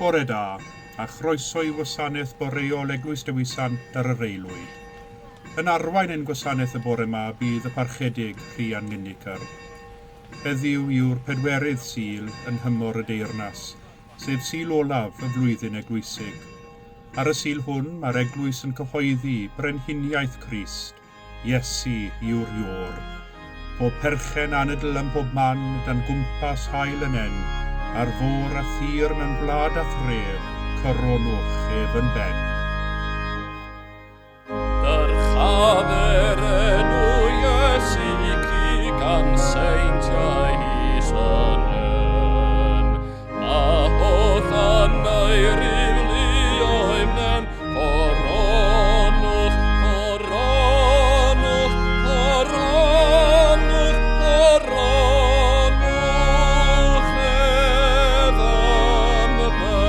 Bore da, a chroeso i wasanaeth boreol Eglwys Dewi Sant ar yr Aelwyd. Yn arwain ein gwasanaeth y bore yma bydd y Parchedig Rhian Linacre. Heddiw yw'r pedwerydd Sul yn nhymor y Deyrnas, sef Sul olaf y flwyddyn eglwysig. Ar y Sul hwn mae'r Eglwys yn cyhoeddi Brenhiniaeth Crist, Iesu yw'r Iôr. Pob perchen anadl ym mhob man, dan gwmpas haul y nen, ar fôr a thir mewn gwlad a thref, coronwch ef yn ben. Dyrchafer enw Iesu cu gan seintiau hys y nen, a holl aneuryf luoedd nen, coronwch, coronwch, coronwch, coronwch ef yn ben.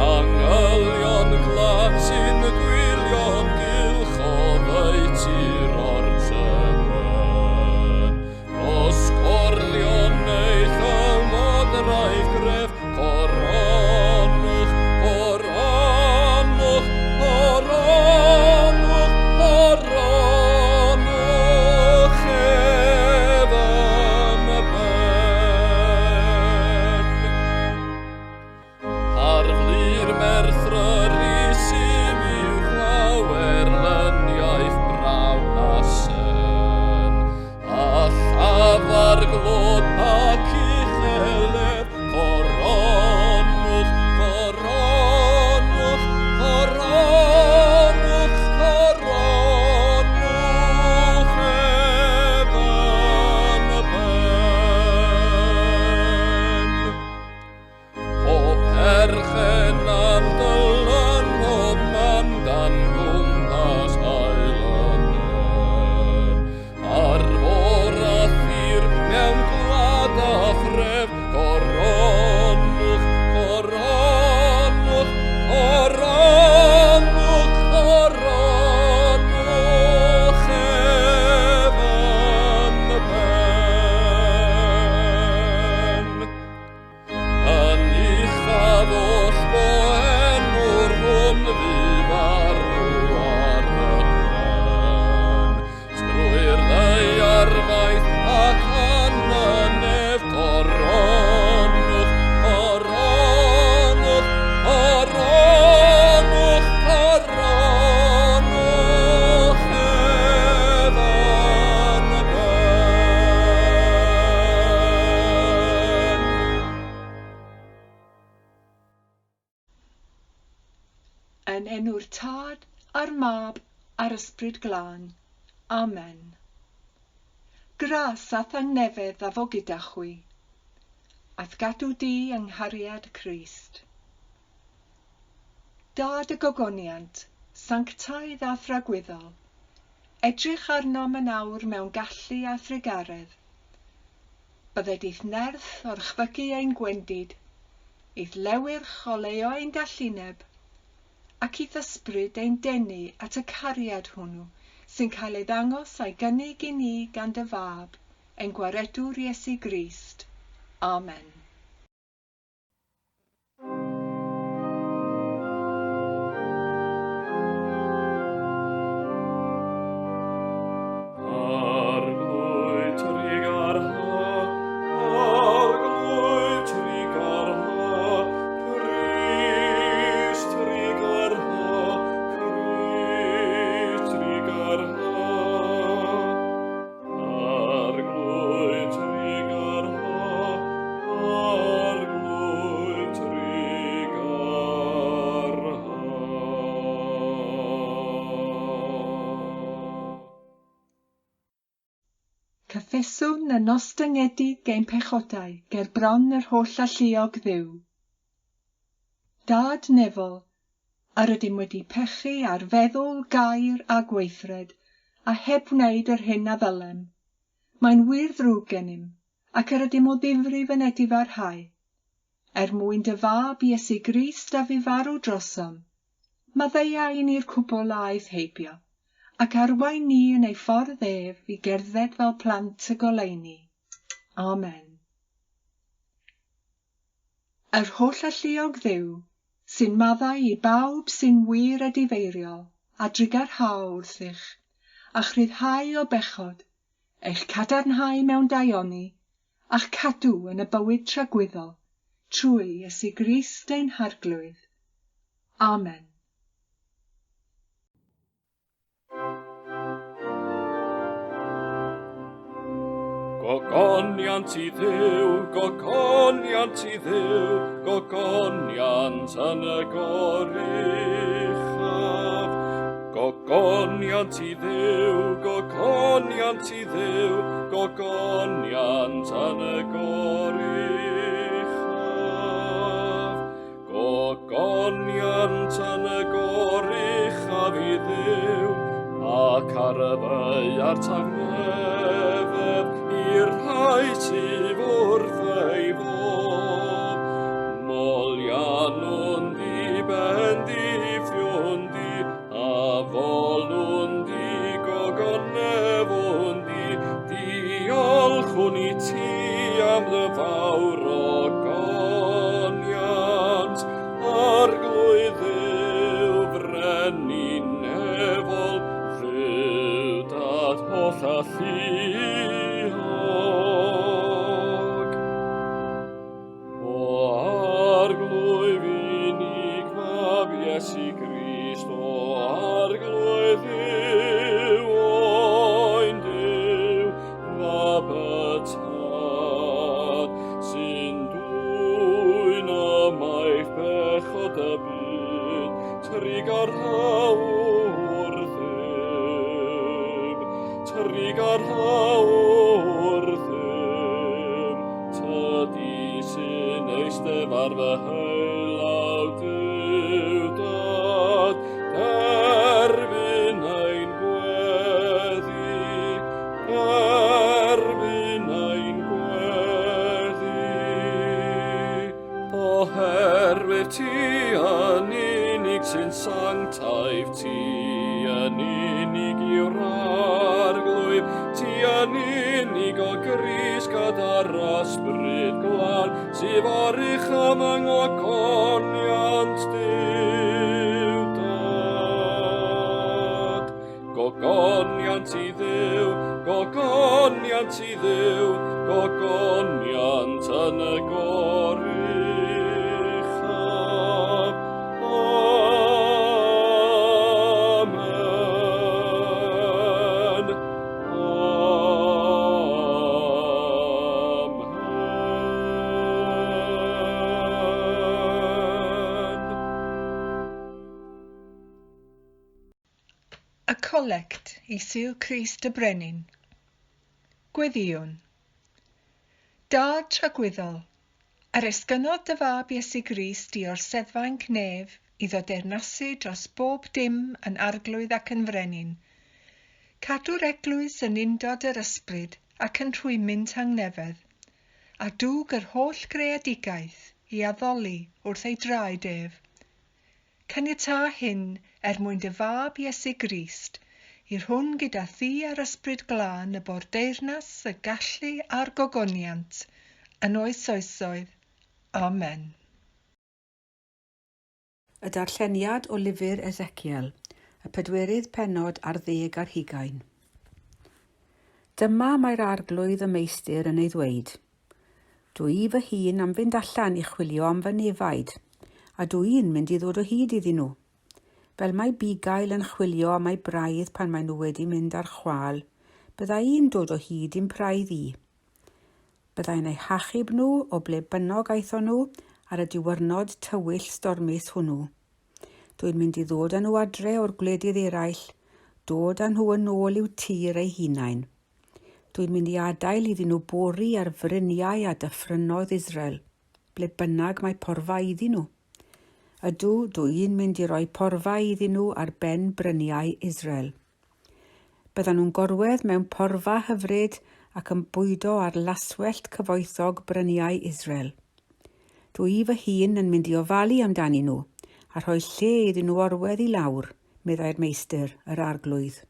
Angylion glân sy'n gwylio'n gylch oddeutu'r orchymyn. Dros gorlion neu llywodraeth gref, coronwch, coronwch, coronwch, coronwch ef yn ben. Harflu'r merthyr isim uwchlaw erlyniaeth brawn a sen, a llafar glod ac ucheledd, coronwch, coronwch, coronwch, coronwch ef yn ben. Pob perchen ar dylan pob man dan gwmpas haul y nen. Ar fôr a thir mewn gwlad a thref, coronwch, coronwch, coronwch, coronwch ef yn ben. Yn uchaf oll bo enw'r hwn fu farw ar y pren. Trwy'r ddaear faith ac yn y nef, coronwch, coronwch, coronwch, coronwch ef yn ben. Yn enw'r Tad, a'r Mab, a'r Ysbryd Glân. Amen. Gras a thangnefedd a fo gyda chwi. A'th gadw di yng nghariad Crist. Dad y gogoniant, sanctaidd a thragwyddol, edrych arnom yn awr mewn gallu a thrugaredd. Bydded i'th nerth orchfygu ein gwendid, i'th lewyrch oleuo ein dallineb, ac i'th ysbryd ein denu at y cariad hwnnw sy'n cael ei ddangos a'i gynnig i ni gan dy Fab, ein Gwaredwr Iesu Grist. Amen. Arglwydd trugarha, Arglwydd trugarha, Crist trugarha, Crist trugarha. Arglwydd trugarha, Arglwydd trugarha. Cyffeswn yn ostyngedig ein pechodau ger bron yr holl alluog Dduw. Dad nefol, yr ydym wedi pechu ar feddwl, gair a gweithred, a heb wneud yr hyn a ddylem. Mae'n wir ddrwg gennym, ac yr ydym o ddifrif yn edifarhau. Er mwyn dy Fab Iesu Grist a fu farw drosom, maddeuai i ni'r cwbl a aeth heibio, ac arwain ni yn ei ffordd ef i gerdded fel plant y goleuni. Amen. Yr Hollalluog Dduw, sy'n maddau i bawb sy'n wir edifeiriol a drugarhao wrthych, a'ch rhyddhau o bechod, eich cadarnhau mewn daioni, a'ch cadw yn y bywyd tragwyddol, trwy Iesu Grist ein Harglwydd. Amen. Gogoniant i Dduw, gogoniant i Dduw, gogoniant yn y goruchaf. Gogoniant i Dduw, gogoniant i Dduw, gogoniant yn y goruchaf. Gogoniant yn y goruchaf i Dduw, ac ar y ddaear tangnefedd i'r rhai sydd wrth ei fodd. Moliannwn di, bendithiwn di, a folwn di, gogonefwn di, diolchwn i ti am dy fawr ogoniant, Arglwydd Dduw, frenin nefol, Dduw dad holl alluog. O Arglwydd unig mab Iesu Grist, o Arglwydd Dduw, oen Duw, mab y Tad, sy'n dwyn ymaith bechod y byd, trugarhau wrthym, trugarhau wrthym, tydi sy'n eistedd ar fy heulaw Duw Dad, derbyn ein gweddi, derbyn ein gweddi. Oherwydd ti yn unig sy'n sanctaidd, ti yn unig yw'r Arglwydd, ti yn unig o Grist gyda'r Ysbryd Glân, sydd o'r uchaf yng ngogoniant Duw Dad. Gogoniant i Dduw, gogoniant i Dduw, gogoniant yn y goruchaf. Amen. Amen. Y Colect i Sul Crist y Brenin. Gweddïwn. Dad tragwyddol, yr esgynnodd dy fab Iesu Grist i orseddfainc nef iddo deyrnasu dros bob dim yn arglwydd ac yn frenin. Cadw'r eglwys yn undod yr ysbryd ac yn rhwymyn tangnefedd, a dwg yr holl greadigaeth i addoli wrth ei draed ef. Caniatâ hyn er mwyn dy fab Iesu Grist, i'r hwn gyda thi a'r Ysbryd Glân y bo'r deyrnas, y gallu a'r gogoniant, yn oes oesoedd. Amen. Y darlleniad o lyfr Ezeciel, y pedwerydd pennod ar ddeg ar hugain. Dyma mae'r Arglwydd y Meistr yn ei ddweud, Dw i fy hun am fynd allan i chwilio am fy nefaid, a dw i'n mynd i ddod o hyd iddyn nhw. Fel mae bugail yn chwilio am ei braidd pan maen nhw wedi mynd ar chwâl, bydda i'n dod o hyd i'm praidd i. Bydda i'n eu hachub nhw o ble bynnag aethon nhw ar y diwrnod tywyll stormus hwnnw. Dw i'n mynd i ddod â nhw adre o'r gwledydd eraill, dod â nhw yn ôl i'w tir eu hunain. Dw i'n mynd i adael iddyn nhw bori ar fryniau a dyffrynnoedd Israel, ble bynnag mae porfa iddyn nhw. Ydw, dw i'n mynd i roi porfa iddyn nhw ar ben bryniau Israel. Byddan nhw'n gorwedd mewn porfa hyfryd ac yn bwydo ar laswellt cyfoethog bryniau Israel. Dw i fy hun yn mynd i ofalu amdanyn nhw a rhoi lle iddyn nhw orwedd i lawr, meddai'r Meistr, yr Arglwydd.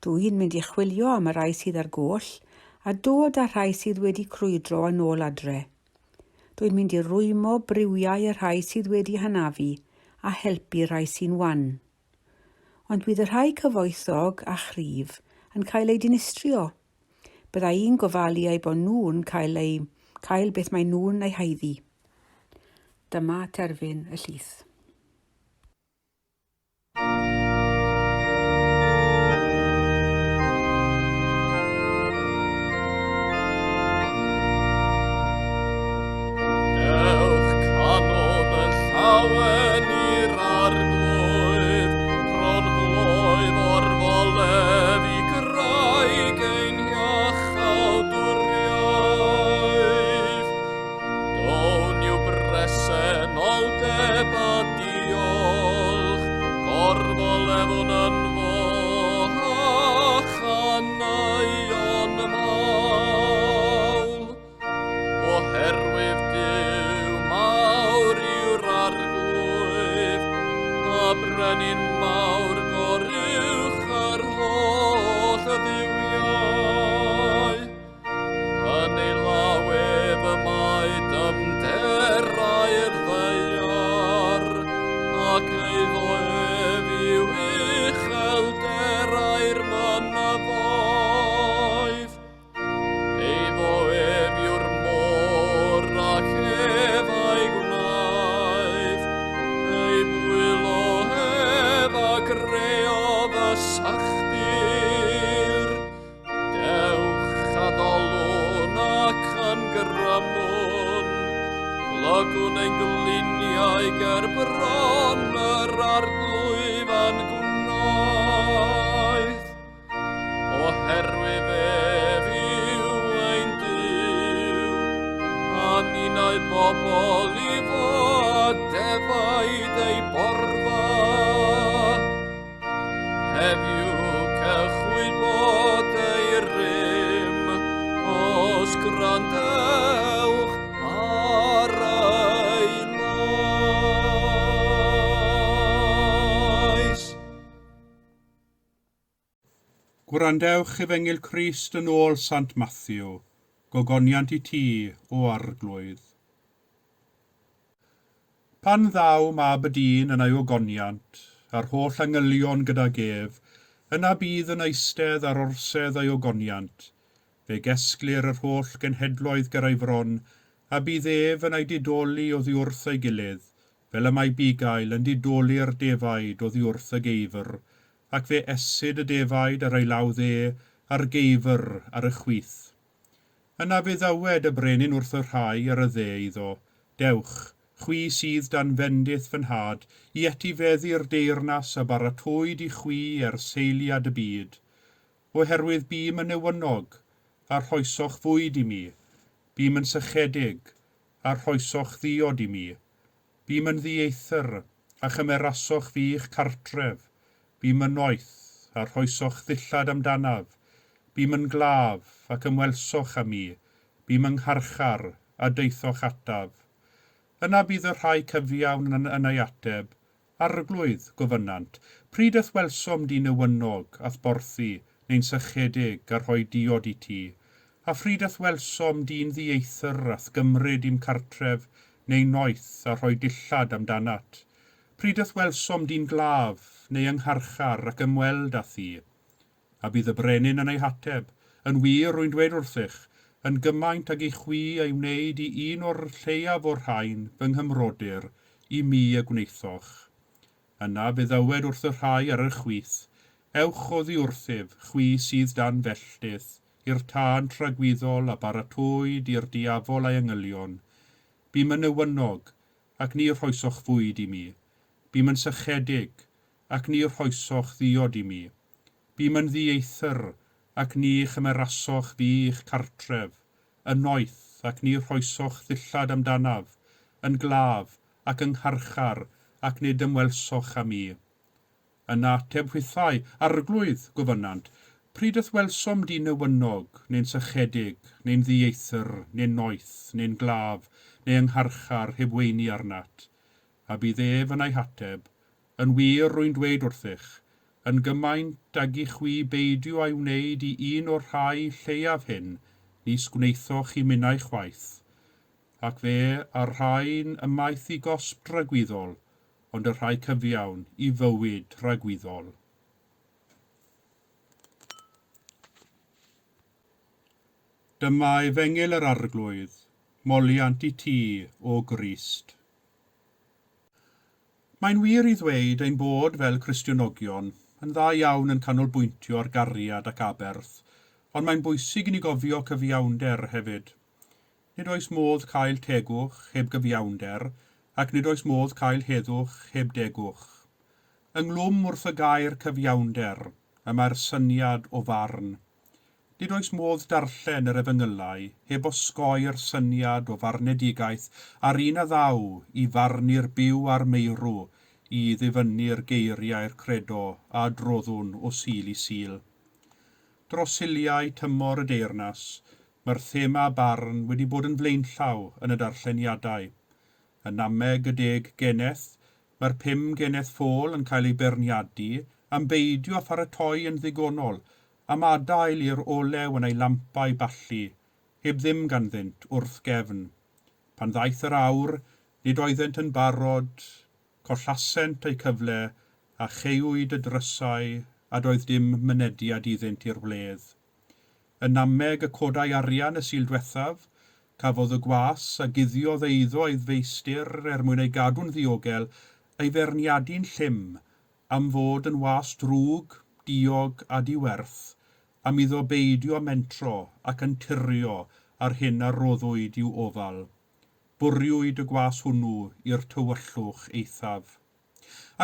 Dw i'n mynd i chwilio am y rhai sydd ar goll, a dod â'r rhai sydd wedi crwydro yn ôl adre. Dw i'n mynd i rwymo briwiau y rhai sydd wedi hanafu a helpu rhai sy'n wan. Ond bydd y rhai cyfoethog a chryf yn cael eu dinistrio. Bydda i'n gofalu eu bod nhw'n cael eu cael beth maen nhw'n ei haeddu. Dyma terfyn y llith. Dewch canwn yn llawen i'r arglwydd, rhown floedd orfoledd i graig ein iachawdwriaeth. Down i'w bresenoldeb a diolch, gorfolefwn yn fo a chaneuon mawl. Oherwydd Duw mawr yw'r arglwydd, a brenin mawr goruwch yr holl dduwiau. Yn ei law ef y mae dyfnderau'r ddaear, ac eiddo ef yw uchelderau'r mynyddoedd. Eiddo ef yw'r môr ac ef a'i gwnaeth, ei bwylo ef a greodd y sychdir. Dewch addolwn ac ymgrymwn, plygwn ein gliniau ger bron yr arglwydd a'n gwnaeth. Oherwydd ef yw ein Duw, a ninnau bobl i fo a defaid ei borfa. Heddiw cewch wybod ei rym, os gwrandewch ar ei lais. Gwrandewch Efengyl Crist yn ôl Sant Mathew, gogoniant i ti, o Arglwydd. Pan ddaw Mab y Dyn yn ei ogoniant, a'r holl angylion gydag ef, yna bydd yn eistedd ar orsedd ei ogoniant. Fe gesglir yr holl genhedloedd ger ei fron, a bydd ef yn eu didoli oddi wrth ei gilydd, fel y mae bugail yn didoli'r defaid oddi wrth y geifr, ac fe esyd y defaid ar ei law dde, a'r geifr ar y chwith. Yna fe ddywed y brenin wrth y rhai ar y dde iddo, Dewch, chwi sydd dan fendith fy nhad, i etifeddu'r deyrnas a baratowyd i chwi er seiliad y byd. Oherwydd bûm yn newynog, a rhoesoch fwyd i mi, bûm yn sychedig, a rhoesoch ddiod i mi. Bûm yn ddieithr, a chymerasoch fi i'ch cartref, bûm yn noeth, a rhoesoch ddillad amdanaf, bûm yn glaf, ac ymwelsoch â mi, bûm yng ngharchar, a daethoch ataf. Yna bydd y rhai cyfiawn yn, yn ei ateb, Arglwydd, gofynnant, pryd y'th welsom di newynog, a'th borthi, neu'n sychedig, a rhoi diod i ti? A phryd y'th welsom di'n ddieithr, a'th gymryd i'm cartref, neu noeth, a rhoi dillad amdanat? Pryd y'th welsom di'n glaf, neu yng ngharchar, ac ymweld â thi? A bydd y brenin yn ei hateb, Yn wir, rwy'n dweud wrthych, yn gymaint ag i chwi ei wneud i un o'r lleiaf o'r rhain, fy nghymrodyr, i mi y gwnaethoch. Yna fe ddywed wrth y rhai ar y chwith, Ewch oddi wrthyf, chwi sydd dan felltith, i'r tân tragwyddol a baratowyd i'r diafol a'i angylion. Bûm yn newynog, ac ni rhoesoch fwyd i mi. Bûm yn sychedig, ac ni rhoesoch ddiod i mi. Bûm yn ddieithr, ac ni chymerasoch fi i'ch cartref, yn noeth, ac ni rhoesoch ddillad amdanaf, yn glaf, ac yng ngharchar, ac nid ymwelsoch â mi. Yna ateb hwythau, Arglwydd, gofynnant, pryd y'th welsom di newynog, neu'n sychedig, neu'n ddieithr, neu'n noeth, neu'n glaf, neu yng ngharchar, heb weini arnat? A bydd ef yn ei hateb, Yn wir, rwy'n dweud wrthych, yn gymaint ag i chwi beidio â'i wneud i un o'r rhai lleiaf hyn, nis gwnaethoch i minnau chwaith. Ac fe a'r rhain ymaith i gosb dragwyddol, ond y rhai cyfiawn i fywyd tragwyddol. Dyma Efengyl yr Arglwydd, moliant i ti, O Grist. Mae'n wir i ddweud ein bod fel Cristionogion yn dda iawn yn canolbwyntio ar gariad ac aberth, ond mae'n bwysig i ni gofio cyfiawnder hefyd. Nid oes modd cael tegwch heb gyfiawnder, ac nid oes modd cael heddwch heb degwch. Ynghlwm wrth y gair cyfiawnder y mae'r syniad o farn. Nid oes modd darllen yr Efengylau heb osgoi'r syniad o farnedigaeth a'r un a ddaw i farnu'r byw a'r meirw i ddifynnu'r geiriau'r Credo a adroddwn o Sul i Sul. Dros Suliau tymor y Deyrnas, mae'r thema barn wedi bod yn flaenllaw yn y darlleniadau. Yn nameg y deg geneth, mae'r pum geneth ffôl yn cael eu beirniadu am beidio â pharatoi yn ddigonol am adael i'r olew yn ei lampau ballu, heb ddim ganddynt wrth gefn. Pan ddaeth yr awr, nid oeddent yn barod, collasent eu cyfle, a chaewyd y drysau, a doedd dim mynediad iddynt i'r wledd. Yn nameg y codai arian y Sul dwethaf, cafodd y gwas a guddiodd eiddo ei feistr er mwyn ei gadw'n ddiogel ei feirniadu'n llym am fod yn was drwg, diog a di-werth, am iddo beidio mentro ac anturio ar hyn a roddwyd i'w ofal. Bwriwyd y gwas hwnnw i'r tywyllwch eithaf.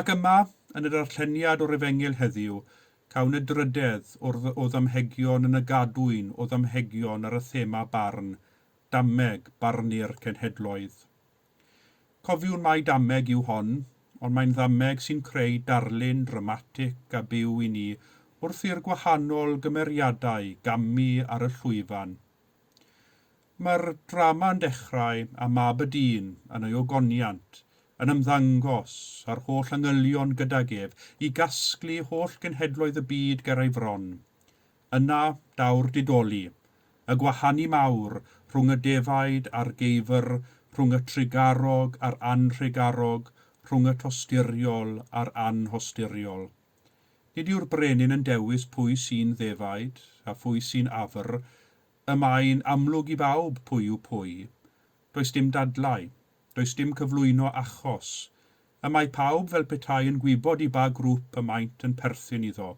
Ac yma, yn y darlleniad o'r Efengyl heddiw, cawn y drydedd o'r o ddamhegion yn y gadwyn o ddamhegion ar y thema barn, dameg barnu'r cenhedloedd. Cofiwn mai dameg yw hon, ond mae'n ddameg sy'n creu darlun dramatig a byw i ni wrth i'r gwahanol gymeriadau gamu ar y llwyfan. Mae'r drama yn dechrau â Mab y Dyn yn ei ogoniant, yn ymddangos a'r holl angylion gydag ef i gasglu holl genhedloedd y byd ger ei fron. Yna daw'r didoli, y gwahanu mawr rhwng y defaid a'r geifr, rhwng y trugarog a'r anhrugarog, rhwng y tosturiol a'r anhosturiol. Nid yw'r brenin yn dewis pwy sy'n ddefaid a phwy sy'n afr, y mae'n amlwg i bawb pwy yw pwy. Does dim dadlau, does dim cyflwyno achos. Y mae pawb fel petai yn gwybod i ba grŵp y maent yn perthyn iddo.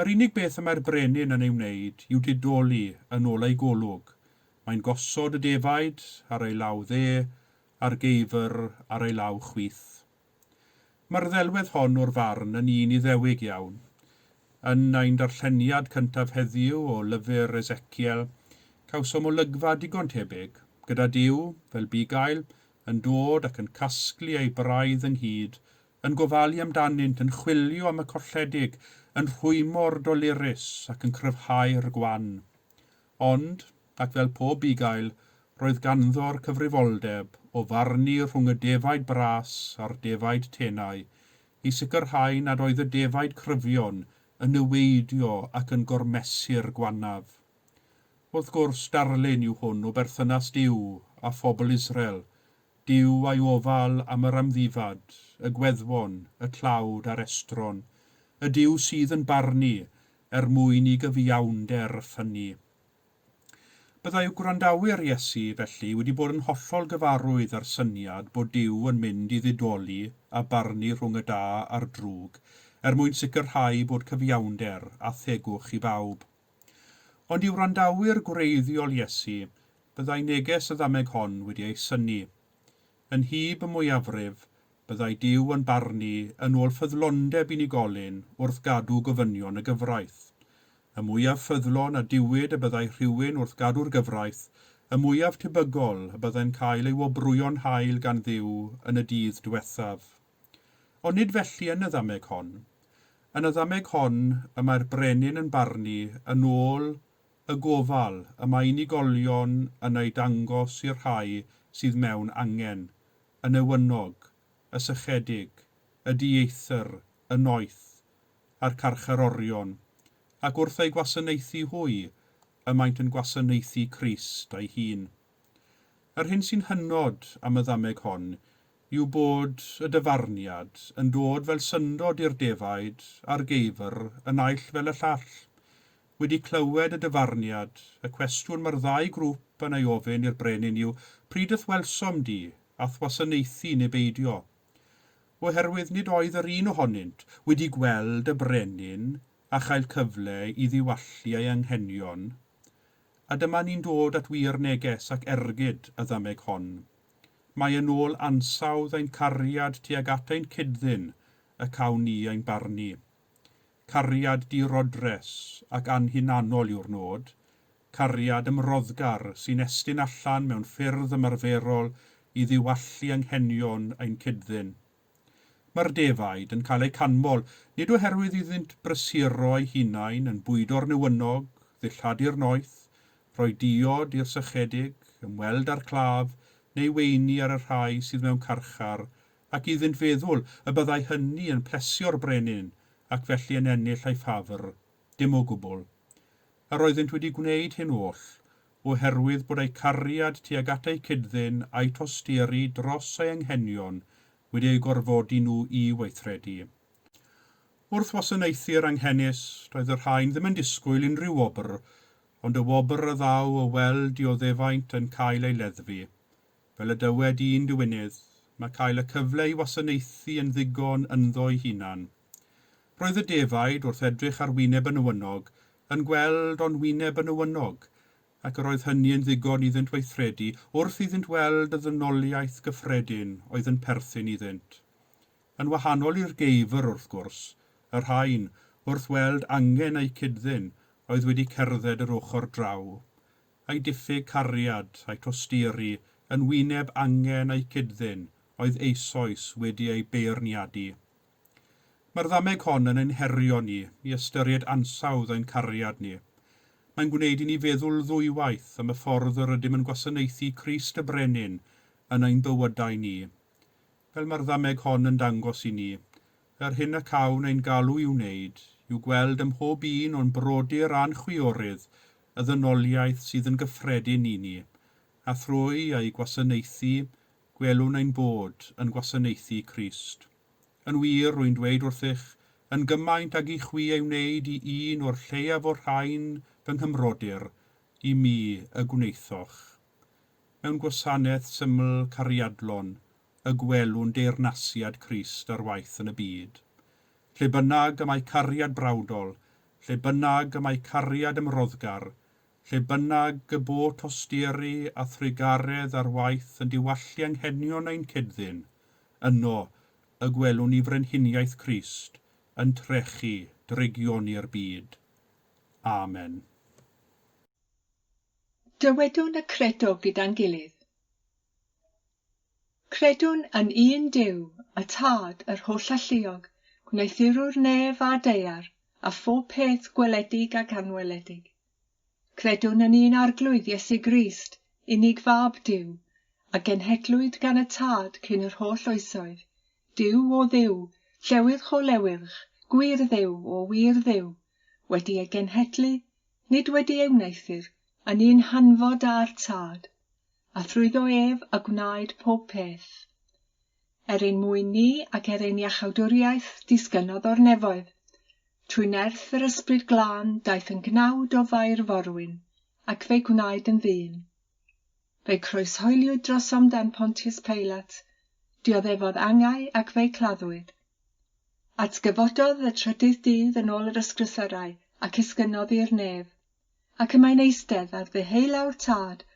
Yr unig beth y mae'r brenin yn ei wneud yw didoli yn ôl ei golwg. Mae'n gosod y defaid ar ei law dde a'r geifr ar ei law chwith. Mae'r ddelwedd hon o'r farn yn un Iddewig iawn. Yn ein darlleniad cyntaf heddiw o lyfr Ezeciel, cawsom olygfa digon tebyg, gyda Duw, fel bugail, yn dod ac yn casglu ei braidd ynghyd yn gofalu amdanynt, yn chwilio am y colledig, yn rhwymo'r dolurus ac yn cryfhau'r gwan. Ond, ac fel pob bugail, roedd ganddo'r cyfrifoldeb o farnu rhwng y defaid bras a'r defaid tenau, i sicrhau nad oedd y defaid cryfion yn niweidio ac yn gormesu'r gwanaf. Wrth gwrs, darlun yw hwn o berthynas Duw â phobl Israel, Duw a'i ofal am yr amddifad, y gweddwon, y tlawd a'r estron, y Duw sydd yn barnu er mwyn i gyfiawnder ffynnu. Byddai gwrandawyr Iesu, felly, wedi bod yn hollol gyfarwydd â'r syniad bod Duw yn mynd i ddidoli a barnu rhwng y da a'r drwg er mwyn sicrhau bod cyfiawnder a thegwch i bawb. Ond i wrandawyr gwreiddiol Iesu, byddai neges y ddameg hon wedi ei synnu. Yn nhyb y mwyafrif, byddai Duw yn barnu yn ôl ffyddlondeb unigolyn wrth gadw gofynion y gyfraith. Y mwyaf ffyddlon a diwyd y byddai rhywun wrth gadw'r gyfraith, y mwyaf tebygol y byddai'n cael ei wobrwyo'n hael gan Dduw yn y dydd diwethaf. Ond nid felly yn y ddameg hon. Yn y ddameg hon y mae'r brenin yn barnu yn ôl y gofal y mae unigolion yn ei dangos i'r rhai sydd mewn angen, y newynog, y sychedig, y dieithr, y noeth, a'r carcharorion, ac wrth eu gwasanaethu hwy, y maent yn gwasanaethu Crist ei hun. Yr hyn sy'n hynod am y ddameg hon yw bod y dyfarniad yn dod fel syndod i'r defaid a'r geifr, y naill fel y llall. Wedi clywed y dyfarniad, y cwestiwn mae'r ddau grŵp yn ei ofyn i'r brenin yw, pryd y'th welsom di, a'th wasanaethu neu beidio? Oherwydd nid oedd yr un ohonynt wedi gweld y brenin a chael cyfle i ddiwallu ei anghenion. A dyma ni'n dod at wir neges ac ergyd y ddameg hon. Mae yn ôl ansawdd ein cariad tuag at ein cyd-ddyn y cawn ni ein barnu. Cariad dirodres ac anhunanol yw'r nod, cariad ymroddgar sy'n estyn allan mewn ffyrdd ymarferol i ddiwallu anghenion ein cyd-ddyn. Mae'r defaid yn cael eu canmol, nid oherwydd iddynt brysuro eu hunain yn bwydo'r newynog, ddilladu noeth, rhoi diod i'r sychedig, ymweld â'r claf, neu weini ar y rhai sydd mewn carchar, ac iddynt feddwl y byddai hynny yn plesio'r brenin ac felly yn ennill ei ffafr. Dim o gwbl. Yr oeddynt wedi gwneud hyn oll, oherwydd bod eu cariad tuag at eu cyd-ddyn a'u tosturi dros eu anghenion wedi eu gorfodi nhw i weithredu. Wrth wasanaethu'r anghenus, doedd y rhain ddim yn disgwyl unrhyw wobr, ond y wobr a ddaw o weld dioddefaint yn cael ei leddfu. Fel y dywed un diwinydd, mae cael y cyfle i wasanaethu yn ddigon ynddo'i hunan. Roedd y defaid, wrth edrych ar wyneb y newynog, yn gweld ond wyneb y newynog, ac yr oedd hynny yn ddigon iddynt weithredu wrth iddynt weld y ddynoliaeth gyffredin oedd yn perthyn iddynt. Yn wahanol i'r geifr, wrth gwrs, y rhain, wrth weld angen eu cyd-ddyn, oedd wedi cerdded yr ochr draw. A'i diffyg cariad a'i tosturi yn wyneb angen eu cyd-ddyn oedd eisoes wedi ei beirniadu. Mae'r ddameg hon yn ein herio ni i ystyried ansawdd ein cariad ni. Mae'n gwneud i ni feddwl ddwywaith am y ffordd yr ydym yn gwasanaethu Crist y Brenin yn ein bywydau ni. Fel mae'r ddameg hon yn dangos i ni, yr hyn y cawn ein galw i'w wneud yw gweld ym mhob un o'n brodyr a'n chwiorydd y ddynoliaeth sydd yn gyffredin i ni, a thrwy ei gwasanaethu, gwelwn ein bod yn gwasanaethu Crist. Yn wir, rwy'n dweud wrthych, yn gymaint ag i chwi ei wneud i un o'r lleiaf o'r rhain fy nghymrodyr, i mi y gwnaethoch. Mewn gwasanaeth syml cariadlon, y gwelwn deyrnasiad Crist ar waith yn y byd. Lle bynnag y mae cariad brawdol, lle bynnag y mae cariad ymroddgar, lle bynnag y bo tosturi a thrugaredd ar waith yn diwallu anghenion ein cyd-ddyn, yno y gwelwn ni frenhiniaeth Crist yn trechu drygioni'r byd. Amen. Dywedwn y credo gyda'n gilydd. Credwn yn un Duw, y Tad, yr Hollalluog, gwneuthurwr nef a daear, a phob peth gweledig ac anweledig. Credwn yn un Arglwydd Iesu Grist, unig fab Duw, a genhedlwyd gan y Tad cyn yr holl oesoedd, Duw o Dduw, llewyrch o lewyrch, gwir Dduw o wir Dduw, wedi ei genhedlu, nid wedi ei wneuthur, yn un hanfod â'r Tad, a thrwyddo ef y gwnaed pob peth. Er ein mwyn ni ac er ein iachawdwriaeth disgynnodd o'r nefoedd. Trwy nerth yr ysbryd glân daeth yn gnawd o Fair Forwyn, ac fe'i gwnaed yn ddyn. Fe'i croeshoeliwyd drosom dan Pontius Pilate, dioddefodd angau ac fe'i claddwyd. Atgyfododd y trydydd dydd yn ôl yr ysgrythyrau ac esgynnodd i'r nef, ac y mae'n eistedd ar ddeheulaw'r Tad,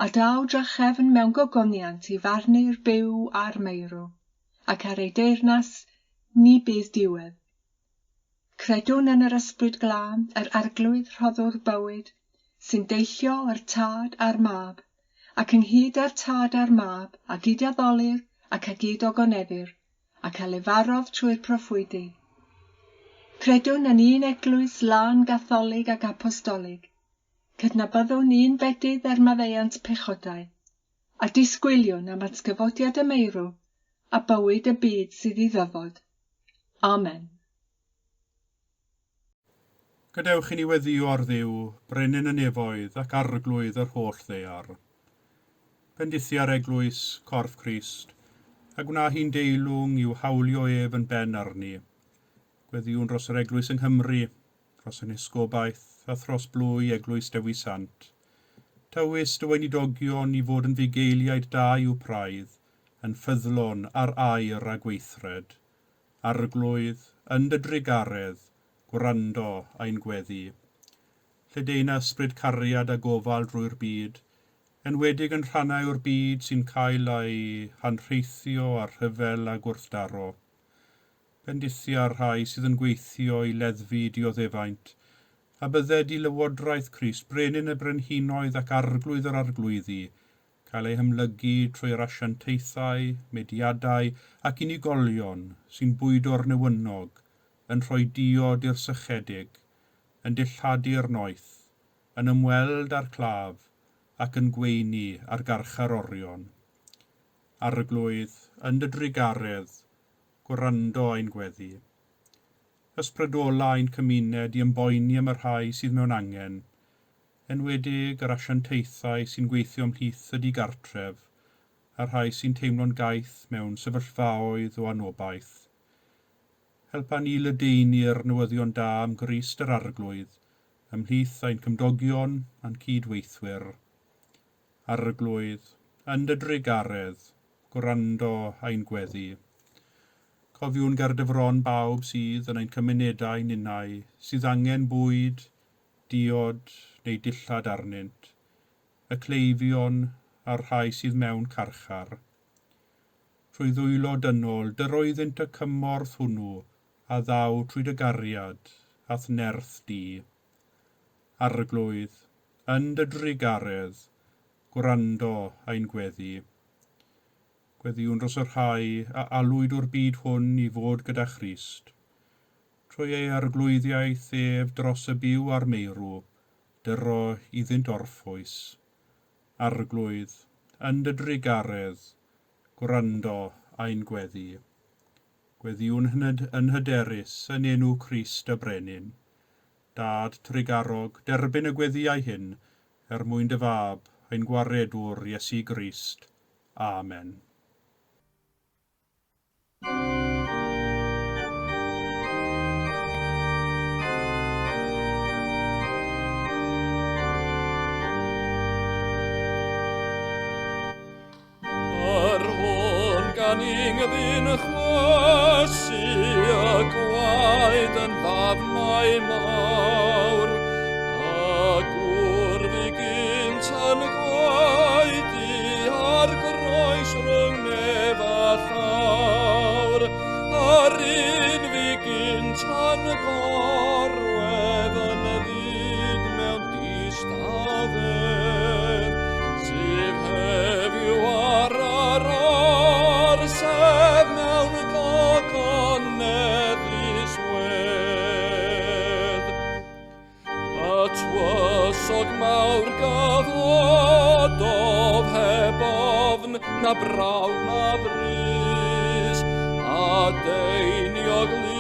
a daw drachefn mewn gogoniant i farnu'r byw a'r meirw, ac ar ei deyrnas ni bydd diwedd. Credwn yn yr ysbryd glân, yr arglwydd rhoddwr bywyd, sy'n deillio o'r Tad a'r Mab, ac ynghyd â'r Tad a'r Mab, a gyd-addolir ac a gyd-ogoneddir, ac a lefarodd trwy'r proffwydi. Credwn yn un eglwys lân gatholig ac apostolig. Cydnabyddwn un bedydd er maddeuant pechodau, a disgwyliwn am atgyfodiad y meirw a bywyd y byd sydd i ddyfod. Amen. Gadewch i ni weddïo ar Dduw, brenin y nefoedd ac arglwydd yr holl ddaear. Bendithia'r Eglwys, corff Crist, a gwna hi'n deilwng i'w hawlio ef yn ben arni. Gweddïwn dros yr Eglwys yng Nghymru, dros ein hesgobaeth a thros blwy Eglwys Dewi Sant. Tywys dy weinidogion i fod yn fugeiliaid da i'w praidd, yn ffyddlon ar air a gweithred. Arglwydd, yn dy drugaredd, gwrando ein gweddi. Lledaena ysbryd cariad a gofal drwy'r byd, enwedig yn rhannau o'r byd sy'n cael eu hanrheithio â rhyfel a gwrthdaro. Bendithia'r rhai sydd yn gweithio i leddfu dioddefaint, a bydded i Lywodraeth Crist, Brenin y Brenhinoedd ac Arglwydd yr Arglwyddi, cael ei hamlygu trwy'r asiantaethau, mudiadau ac unigolion sy'n bwydo'r newynog, yn rhoi diod i'r sychedig, yn dilladu'r noeth, yn ymweld â'r claf ac yn gweini ar garcharorion. Arglwydd, yn dy drugaredd, gwrando ein gweddi. Ysbrydola ein cymuned i ymboeni am y rhai sydd mewn angen, enwedig yr asiantaethau sy'n gweithio ymhlith y digartref a'r rhai sy'n teimlo'n gaeth mewn sefyllfaoedd o anobaith. Helpa ni ledaenu'r newyddion da am Grist yr Arglwydd ymhlith ein cymdogion a'n cydweithwyr. Arglwydd, yn dy drugaredd, gwrando ein gweddi. Cofiwn ger dy fron bawb sydd yn ein cymunedau ninnau, sydd angen bwyd, diod neu dillad arnynt, y cleifion a'r rhai sydd mewn carchar. Trwy ddwylo dynol, dyro iddynt y cymorth hwnnw a ddaw trwy dy gariad a'th nerth di. Arglwydd, yn dy drugaredd, gwrando ein gweddi. Gweddïwn dros y rhai a alwyd o'r byd hwn i fod gyda Christ. Trwy ei arglwyddiaeth ef dros y byw a'r meirw, dyro iddynt orffwys. Arglwydd, yn dy drugaredd, gwrando ein gweddi. Gweddïwn yn hyderus yn enw Crist y Brenin. Dad trugarog, derbyn y gweddïau hyn, er mwyn dy fab, ein gwaredwr Iesu Grist. Amen. Yr hwn gan yngddyn chwysu y gwaed yn ddafnau mawr, a gŵr fu gynt yn gwaedu ar groes rhwng nef a llawr, a'r un fu gynt yn gorwedd yn fyd mewn distafedd, sydd heddiw ar yr orsedd mewn gogonedd iswedd. Y tywysog mawr gyfododd heb ofn na braw na brys, a deiniog lu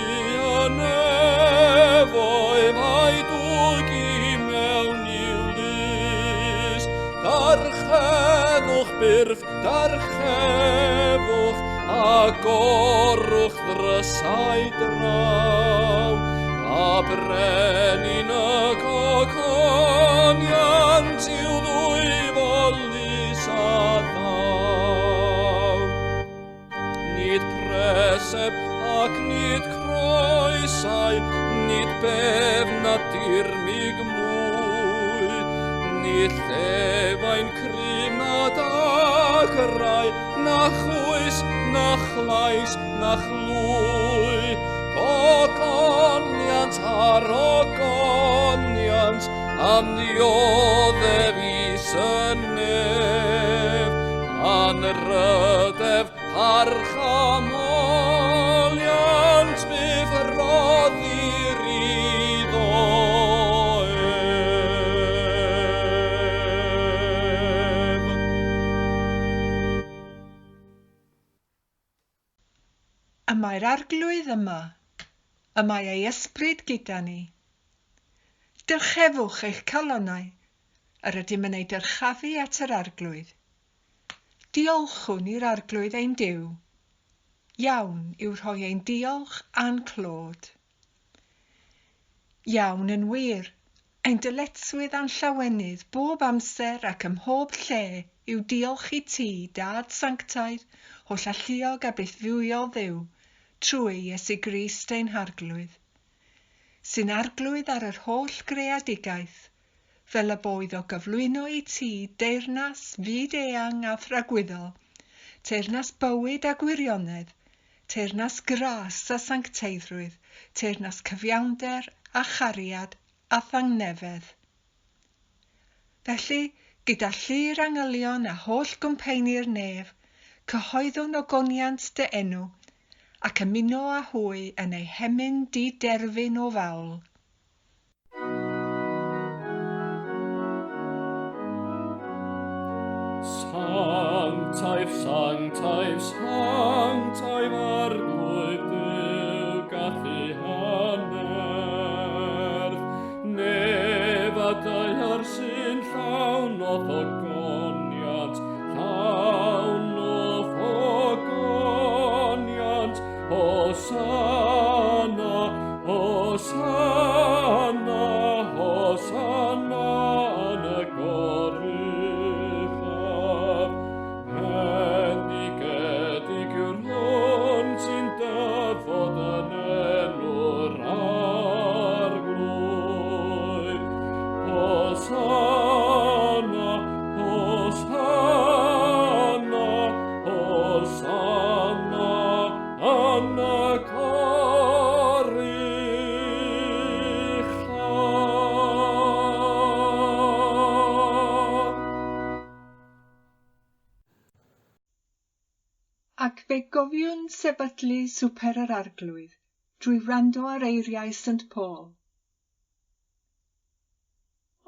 y nefoedd a'i dwg i mewn i'w lys. Darchefwch byrth, darchefwch, agorwch ddrysau draw, a brenin y gogoniant i'w ddwyfol lys a ddaw. Nid preseb ac nid croesau, nid bedd na dirmyg mwy, nid llefain crym na dagrau, na chwys, na chlais, na chlwy. Gogoniant ar ogoniant, am ddioddef is y nef, anrhydedd parch a moliant byth roddir iddo ef. Y mae'r Arglwydd yma, y mae ei ysbryd gyda ni. Dyrchefwch eich calonnau, yr ydym yn ei dyrchafu at yr Arglwydd. Diolchwn i'r Arglwydd ein Duw. Iawn yw rhoi ein diolch a'n clod. Iawn yn wir, ein dyletswydd a'n llawenydd bob amser ac ym mhob lle yw diolch i ti, Dad Sanctaidd, holl alluog a bythfywiol Dduw, trwy Iesu Grist ein Harglwydd, sy'n arglwydd ar yr holl greadigaeth, fel y bo iddo gyflwyno i ti deyrnas fyd-eang a thragwyddol, teyrnas bywyd a gwirionedd, teyrnas gras a sancteiddrwydd, teyrnas cyfiawnder a chariad a thangnefedd. Felly, gyda llu'r angylion a holl gwmpeini'r nef, cyhoeddwn ogoniant dy enw, ac ymuno â hwy yn eu hemyn diderfyn o fawl. Sanctaidd, sanctaidd, sanctaidd Arglwydd Duw gallu hannerth. Nef a daear sy'n llawn o ogoniant, llawn o ogoniant. Hosanna, Hosanna, Hosanna yn y goruchaf. Bendigedig yw'r hwn sy'n dyfod yn enw'r Arglwydd. Hosanna, Hosanna, Hosanna yn y goruchaf. Ac fe gofiwn sefydlu swper yr Arglwydd drwy wrando ar eiriau St Paul.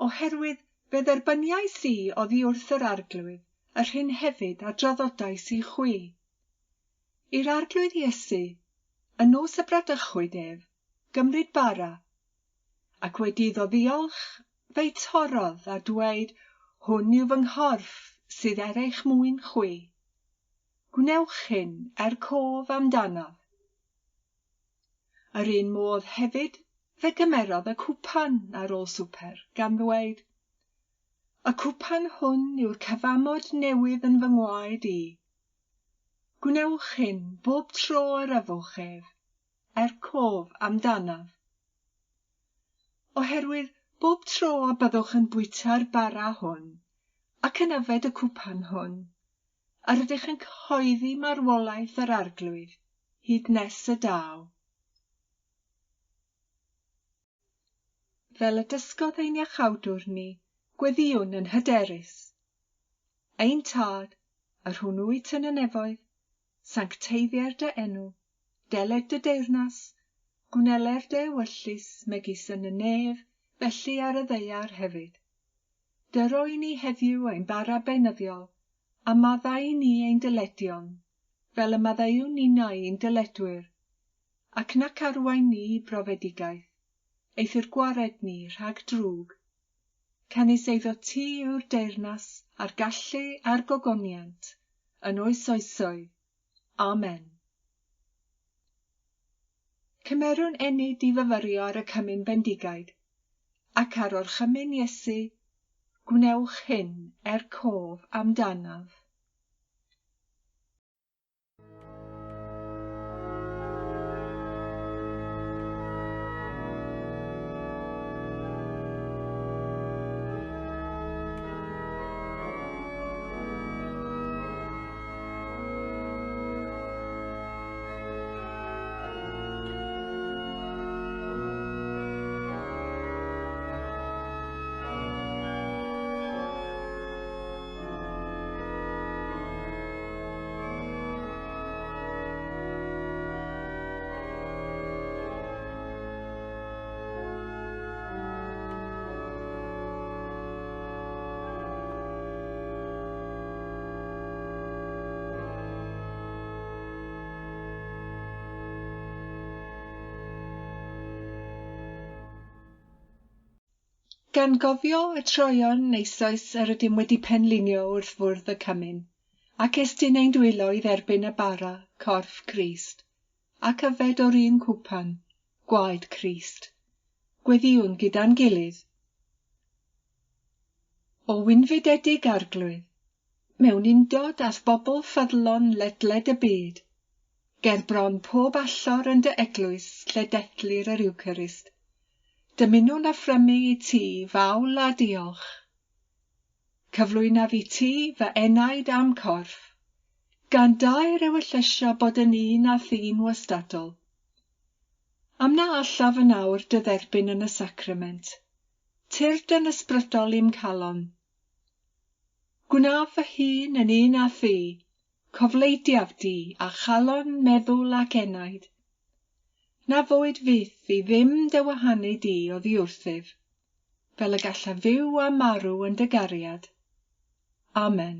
Oherwydd fe dderbyniais i oddi wrth yr Arglwydd yr hyn hefyd a draddodais i chwi. I'r Arglwydd Iesu, y nos y bradychwyd ef, gymryd bara, ac wedi iddo ddiolch, fe'i torrodd a dweud, hwn yw fy nghorff sydd er eich mwyn chwi. Gwnewch hyn er cof amdanaf. Yr un modd hefyd fe gymerodd y cwpan ar ôl swper, gan ddweud, y cwpan hwn yw'r cyfamod newydd yn fy ngwaed i. Gwnewch hyn bob tro yr yfwch ef, er cof amdanaf. Oherwydd bob tro y byddwch yn bwyta'r bara hwn, ac yn yfed y cwpan hwn, yr ydych yn cyhoeddi marwolaeth yr Arglwydd, hyd nes y daw. Fel y dysgodd ein iachawdwr ni, gweddïwn yn hyderus. Ein Tad, yr hwn wyt yn y nefoedd, sancteiddier dy enw, deled dy deyrnas, gwneler dy ewyllys megis yn y nef, felly ar y ddaear hefyd. Dyro i ni heddiw ein bara beunyddiol, a maddau i ni ein dyledion, fel y maddeuwn ninnau i'n dyledwyr, ac nac arwain ni i brofedigaeth, eithr gwared ni rhag drwg. Canys eiddo ti yw'r deyrnas, a'r gallu a'r gogoniant, yn oes oesoedd. Amen. Cymerwn ennyd i fyfyrio ar y cymun bendigaid, ac ar orchymyn Iesu, gwnewch hyn er cof amdanaf. Gan gofio y troeon eisoes yr ydym wedi penlinio wrth fwrdd y cymun, Ac estyn ein dwylo i dderbyn y bara, corff Crist, ac yfed o'r un cwpan, gwaed Crist. Gweddïwn gyda'n gilydd. O wynfydedig Arglwydd, mewn undod â'th bobl ffyddlon ledled y byd, ger bron pob allor yn dy eglwys lle dethlir yr Eucharist, dymunwn offrymu i ti fawl a diolch. Cyflwynaf i ti fy enaid a'm corff, gan daer ewyllysio bod yn un a thîn wastadol. Am na allaf yn awr dy dderbyn yn y sacrament, tyrd yn ysbrydol i'm calon. Gwnaf fy hun yn un â thi, cofleidiaf di a chalon, meddwl ac enaid. Na fwyd fyth i ddim dy wahanu di oddi wrthyf, fel y gallaf fyw a marw yn dy gariad. Amen.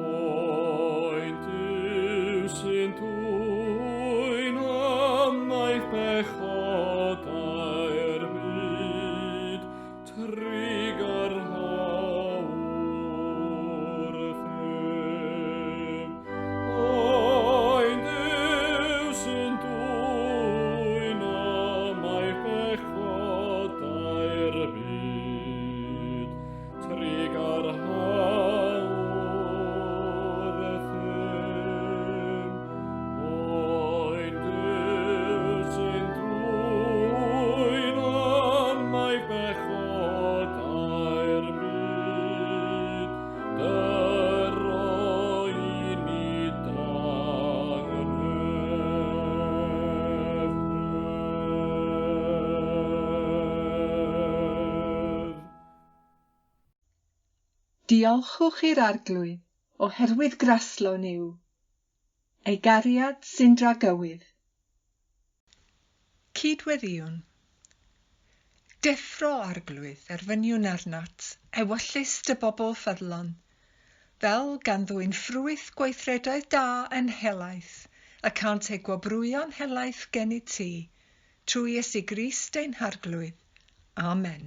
Oen Duw sy'n dwyn ymaith bechodau'r byd, trugarha wrthym. Oen Duw sy'n dwyn ymaith bechodau'r byd, trugarha wrthym. Oen Duw sy'n dwyn ymaith bechodau'r byd, dyro i ni dangnefedd. Diolchwch i'r Arglwydd, oherwydd graslon yw, ei gariad sy'n dragywydd. Cydweddïwn. Deffro, Arglwydd, erfyniwn arnat, ewyllys dy bobl ffyddlon, fel gan ddwyn ffrwyth gweithredoedd da yn helaeth, y cânt eu gwobrwyo'n helaeth gennyt ti, trwy Iesu Grist ein Harglwydd. Amen.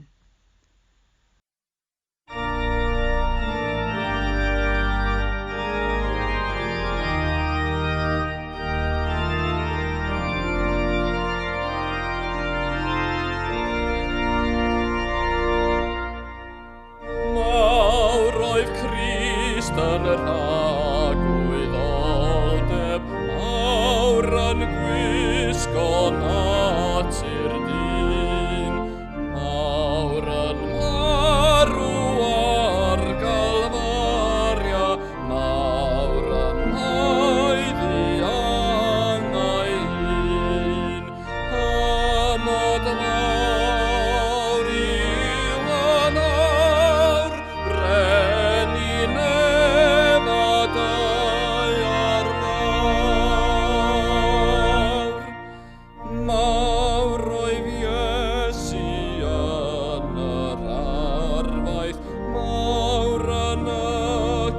Mawr oedd Crist yn yr agwyddoldeb, mawr yn gwisgo natur dyn, mawr yn marw ar Galfaria, mawr yn haeddu angau hun. Hynod fawr yw yn awr, brenin ef a daear mawr. Mawr oedd Iesu yn yr arfaeth, mawr yn y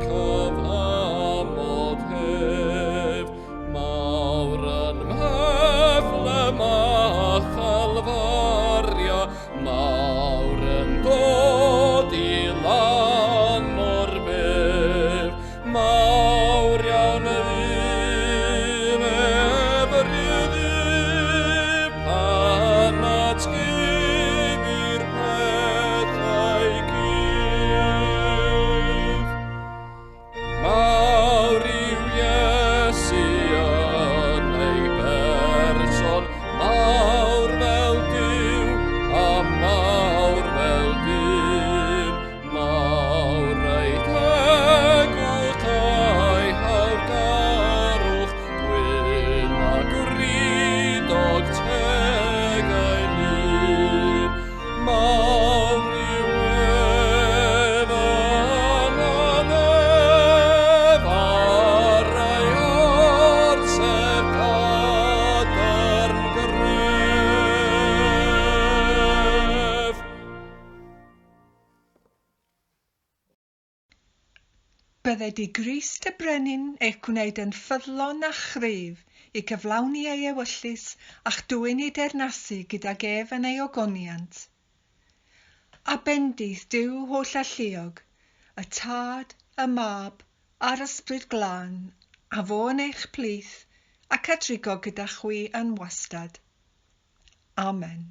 cyfamod hef, mawr yn Mhethlem a Chalfaria, mawr yn dod i lan o'r bedd. Mawr iawn fydd ef rhydd pan atgifir pethau cudd. Mawr yw Iesu yn ei berson, mawr fel Duw a mawr fel dyn. Mawr ei tegwch a'i hawddgarwch, gwyn a gwridog teg ei lun. Mawr yw ef yn y nef, ar ei orsedd cadarn gref. Bydded i Grist y Brenin eich gwneud yn ffyddlon a chryf i gyflawni ei ewyllys a'ch dwyn i deyrnasu gydag ef yn ei ogoniant. A bendith Duw holl alluog, y Tad, y Mab, a'r Ysbryd Glân, a fo yn eich plith, ac a drigo gyda chwi yn wastad. Amen.